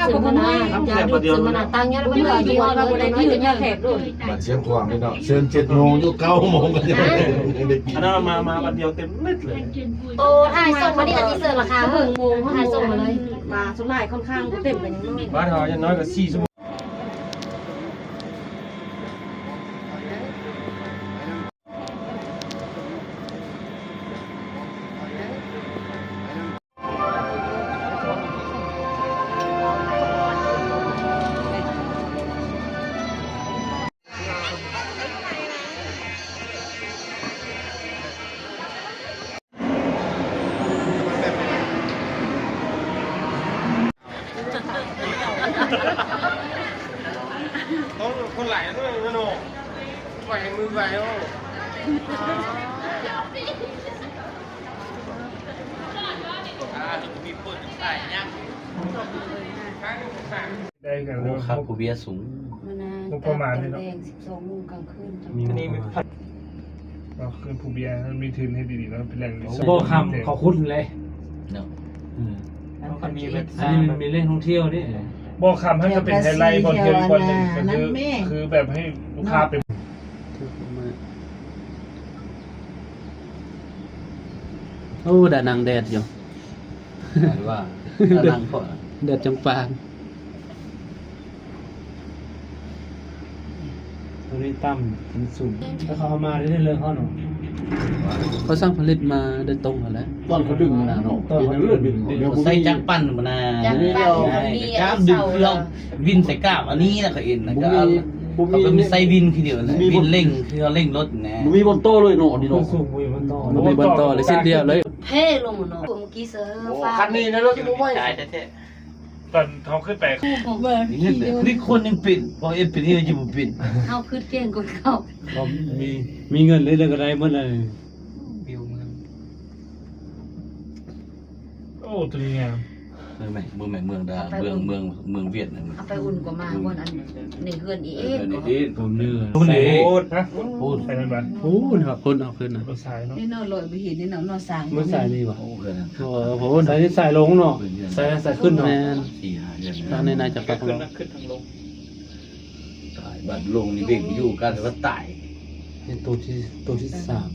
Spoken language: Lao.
ເຊິ່ງມັນນະ ຢາດູດເຊິ່ງມັນນະ ຕັ້ງຍາລະເບີດຢູ່ ບາດສຽງຂວາງເດ້ເນາະ ເຊີນເຈັດໂມງຢູ່ເກົ້າໂມງກໍຍັງໄດ້ກິນ ອັນນັ້ນມາ ມາບັດດຽວເຕັມເມັດເລີຍ. ໂຕ ຖ່າຍສົ່ງມານີ້ ອັນນີ້ເຊີນລາຄາເຮີ້ ຖ່າຍສົ່ງມາເລີຍ ມາສ່ວນຫຼາຍຄ່ອນຂ້າງບໍ່ເຕັມກັນຍັງນ້ອຍ ບ້ານເຮົາຢ່າງນ້ອຍກໍສີ່ຊົ່ວໂມງ. ຄົນຫຼາຍເນາະ ໄຫວມືໄຫວໂອ້ ໄດ້ກັນ ໂອ້ ຄັກ ຜູ້ເບຍສູງ ງະ ງົບປະມານນີ້ເນາະ ແຕ່ງສິບສອງໂມງກາງຄືນ ອັນນີ້ມີ ເນາະ ຄືຜູ້ເບຍມັນມີທຶນເຮັດດີໆເນາະ ເປັນແຫຼ່ງຣີສອດ ບໍ່ຄຳເຂົາຂຸດເລີຍເນາະ ເອີ ອັນນີ້ມັນມີແຫຼ່ງທ່ອງທ່ຽວເດ້ ບໍ່ຄຳຫັ້ນກໍເປັນໄຮໄລບ່ອນທ່ຽວອີກບ່ອນໜຶ່ງ ກໍຄື ຄືແບບໃຫ້ລູກຄ້າໄປ ໂອ້ ດານັງແດດຢູ່ ວ່າ ດານັງເພາະ ແດດຈຳປາ. ໂຕນີ້ຕ່ຳ ມັນສູງ ແລ້ວເຂົາເອົາມາໄດ້ເລີຍເນາະ ເຂົາສັ່ງຜະລິດມາໂດຍຕົງຫັ້ນແຫຼະ ຕອນເຂົາດຶງຫັ້ນນະເນາະ ຕອນເຂົາດຶງ ໃສ່ຈັກປັ່ນພຸ້ນນະ ຈັກປັ່ນ ໃສ່ ກາບດຶງ ຄືເຮົາວິນໃສ່ກາບອັນນີ້ນະ ເຂົາເອັນນະ ບໍ່ມີ ເຂົາກໍມີໃສ່ວິນຄືດຽວນະ ວິນເລັ່ງ ຄືເຮົາເລັ່ງລົດນະ ບໍ່ມີບ່ອນຕໍ່ເລີຍເນາະ ອັນນີ້ເນາະ ສູງ ບໍ່ມີບ່ອນຕໍ່ ບໍ່ມີບ່ອນຕໍ່ເລີຍ ຊິດດຽວເລີຍ ເພລົງເນາະ ເມື່ອກີ້ເຊີຟ້າ ຄັນນີ້ນະ ລົດບໍ່ໄຫວ ຕອນເຮົາຂຶ້ນໄປ ນີ້ຄົນຍັງເປັນ ພໍເອັດເປັນນີ້ຍັງບໍ່ເປັນ ເຮົາຄືເກັ່ງກວ່າເຂົາ ມີ ມີເງິນເລີຍກໍໄດ້ໝົດເລີຍ ວິວເມືອງ ໂອ້ ຕົວນີ້ງາມ ເບິ່ງແມ່ ເບິ່ງແມ່ ເມືອງດາ ເມືອງ ເມືອງ ເມືອງຫວຽດນະ ເອົາໄປອຸ່ນກວ່າມາ ບ່ອນອັນໃນເຮືອນອີເອັນ ເຮືອນອີເອັນ ເໜືອ ໂພນ ໂພນ ໃສ່ນັ້ນບາດ ໂພນ ພຸ້ນເນາະ ພຸ້ນເນາະ ສາຍເນາະ ນີ້ເນາະ ລອຍບໍ່ເຫັນນີ້ເນາະ ເນາະ ສ້າງ ມັນສາຍນີ້ຫວາ ໂອ້ ເຮືອນ ໂອ້ ສາຍນີ້ສາຍລົງເນາະ ສາຍ ສາຍຂຶ້ນເນາະ ແມ່ນ ສີ່ຫ້າເດືອນ ທາງນີ້ໜ້າຈະປັບລົງ ຂຶ້ນທາງລົງ ຕາຍ ບາດລົງນີ້ເບຣກບໍ່ຢູ່ ກາຍວ່າຕາຍ ເປັນໂຕທີ່ ໂຕທີ່ສາມ